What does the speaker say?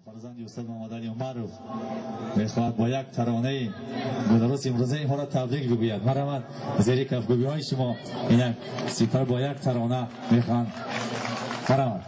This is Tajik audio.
Фарзанди устод Муҳаммадалӣ Умаров мехоҳад бо як таронаи гулрӯз имрӯзаи моро табрик бигӯяд. Марҳамат, зери кафкӯбиҳои шумо инак сипар бо як тарона мехоҳанд. Марҳамат.